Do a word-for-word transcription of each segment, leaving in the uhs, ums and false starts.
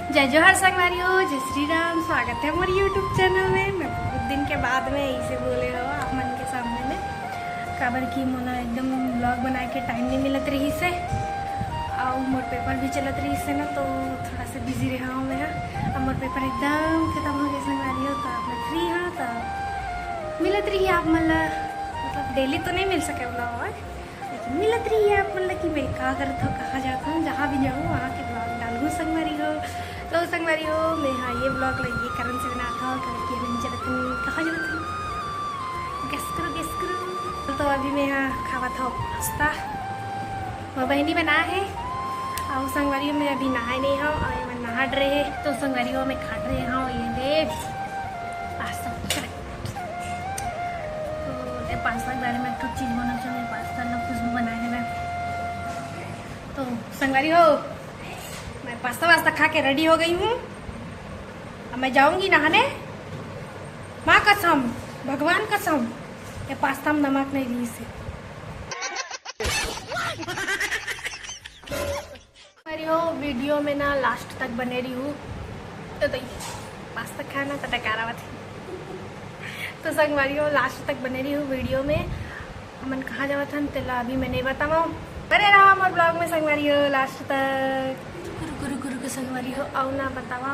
जय जोहार संगवारी हो, जय श्री राम। स्वागत है मोर YouTube चैनल में। मैं बहुत दिन के बाद में ऐसे बोले हो आप मन के सामने में, काबर कि मोला एकदम vlog बनाए के टाइम नहीं मिलत रहिस हे, अउ मोर पेपर भी चलत रहिस हे ना, तो थोड़ा सा बिजी रहा हूँ मैं। अब मोर पेपर एकदम खत्म हो गए संगवारी हो, तो अब मैं फ्री हाँ, तो मिलत रही आप मन ला। मतलब डेली तो नहीं मिल सके vlog, लेकिन मिलत रही है आप मन ला कि मैं का करत हूँ, कहाँ जात हूँ, जहाँ भी जाऊँ वहाँ के vlog डालहूँ संगवारी हो। तो संगवारी हो, मैं हाँ ये vlog ला ये कारण से बनात हूँ, काबर कि अभी मैं चलत हूँ, कहाँ चलत हूँ, guess करो, guess करो। तो अभी मैं हाँ खावत हूँ पास्ता, मोर बहिनी बनाए हे। अउ संगवारी हो, मैं अभी नहाए नहीं हूँ, अउ मैं नहा डरे हे। तो संगवारी हो, मैं खा डरे हूँ, ये दे पास्ता। तो ये पास्ता के बारे में एक ठो चीज बोलना चाहूँ, ये पास्ता ना खुशबू बनाए हे मैं। तो संगवारी हो, मैं पास्ता वास्ता खा के रेडी हो गई हूँ। अब मैं जाऊंगी नहाने। माँ कसम, भगवान कसम, ये पास्ता में नमक नहीं रही से। संगवारी हो, वीडियो में ना लास्ट तक बने रही हूँ। तो, तो पास्ता खाना तो डकारावत है। तो संगवारी हो, लास्ट तक बने रही हूँ वीडियो में। हमन कहाँ जावत हन, तेला अभी मैं नहीं बतावा। बने रहा मोर vlog में संगवारी हो लास्ट तक। रुको, रुको, रुको, रुको संगवारी हो, अउ ना बतावा।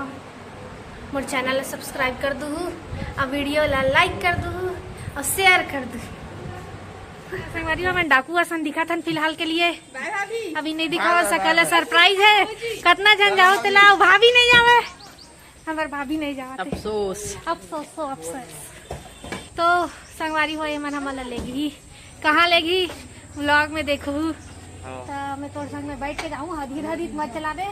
मोर चैनल ला सब्सक्राइब कर दूहू, अउ वीडियो ला लाइक कर दूहू, अउ शेयर कर दूहू। संगवारी हो, हमन डाकू असन दिखत हन फिलहाल के लिए। बाय भाभी। अभी नहीं दिखावा सकल है, सरप्राइज है। कतना झन जाओ तेला, अउ भाभी नहीं जावे, हमर भाभी नहीं जावत है। अफसोस। अफसोस, सो अफसोस। तो संगवारी हो, ये मन हमन ला लेगही, कहाँ लेगही, vlog में देखहू। हाँ। तो मैं तोर संग में बैठ के जाऊँ, हदीर हदीर मत चलाबे,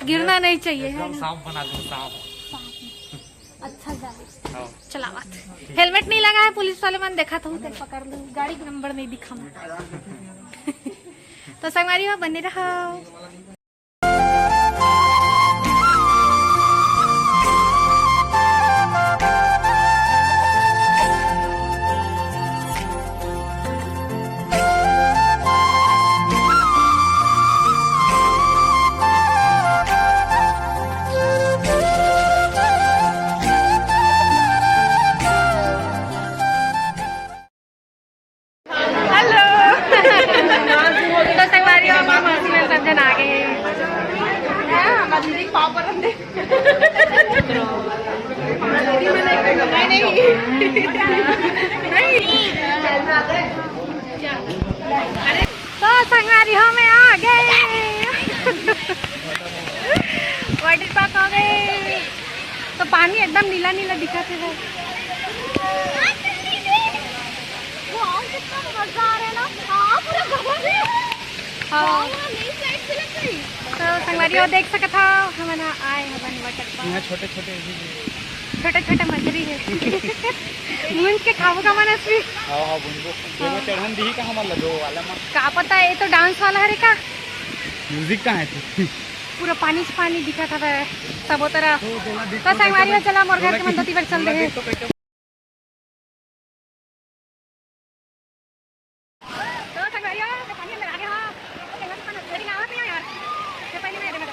गिरना नहीं चाहिए, है एकदम ना? सांप बना दूँ, सांप। सांप। अच्छा गाड़ी हाँ। चलावत। हेलमेट नहीं लगा है, पुलिस वाले मन देखा था, उधर पकड़ लूँ, गाड़ी का नंबर नहीं दिखा मैं। तो संगवारी हो, बने रहो। हेलो। तो संगवारी हो, हमर मौसी मन सब झन आ गए हैं। हाँ, हमारे दीदी के पाँव पर रख दे। नहीं, नहीं। नहीं। तो संगवारी हो, मैं आ गए। वाटर पार्क आ गए। तो पानी एकदम नीला नीला दिखत हे। वाओ, कितना मजा आ रहा है ना। हाँ, पूरा गगन है। हाँ। वाओ, नई फ्लाइट भी लग गई। तो संगवारी हो, देख सकत हव, हमन ह आए हवन वाटर पार्क। यहाँ छोटे छोटे भी हैं। छोटे छोटे मछली है। भूंज के खाबो का मन असली। हाँ, हाँ, भूंजबो। ये में चढ़न दिही का हमन ला दो वाला में? का पता, ये तो डांस वाला हरे का? म्यूजिक कहाँ है तू? पूरा पानी से पानी दिखत हवे, सबो तरफ। तो संगवारी हो, चला मोर घर के मन तो तीबर चल रहे। तो संगवारी हो, तो पानी अंदर आ गया। तो संगवारी हो, पानी अंदर आ गया यार। ये पानी में आ गया।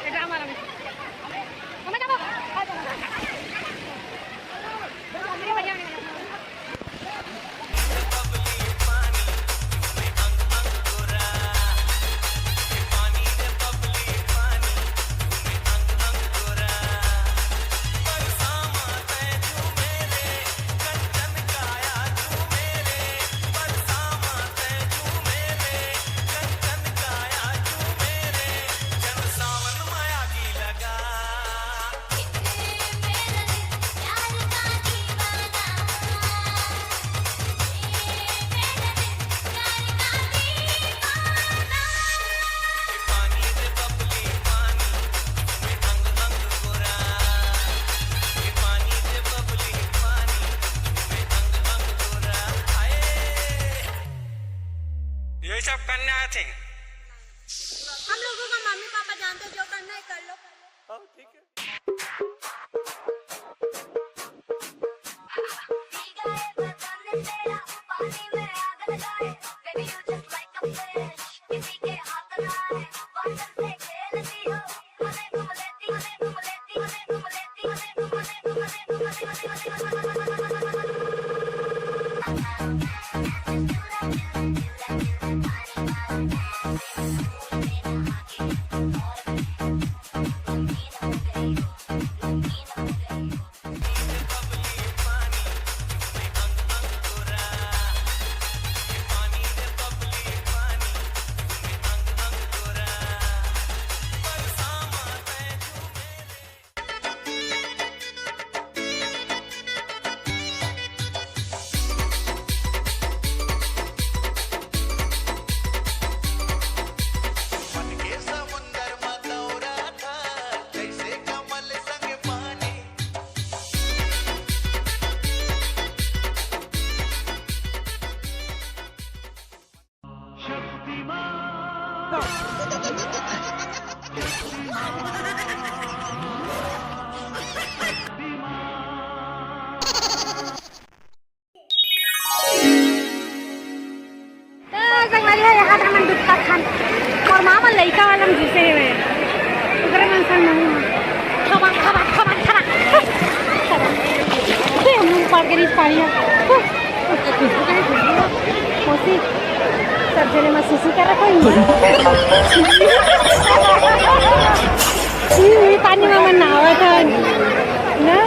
ये ड्राम वाला में। हमें जाओ। आ जाओ। यही सब करना है। हम लोगों का मम्मी पापा जानते हैं, जो करना है कर लो, कर लो। हाँ, ठीक है। त संगवारी हो, यहाँ हमन डुबका खान और मामा लइका वाला में घुसे हवे। ओकरे मन संग महू ह। खबा, खबा, खबा, खबा। खबा। ए, मुंह पाड़ के रीस पानी ह। मौसी, सब जने में सुसु करत होई। ई, ई पानी में मन नहावत हन। ना?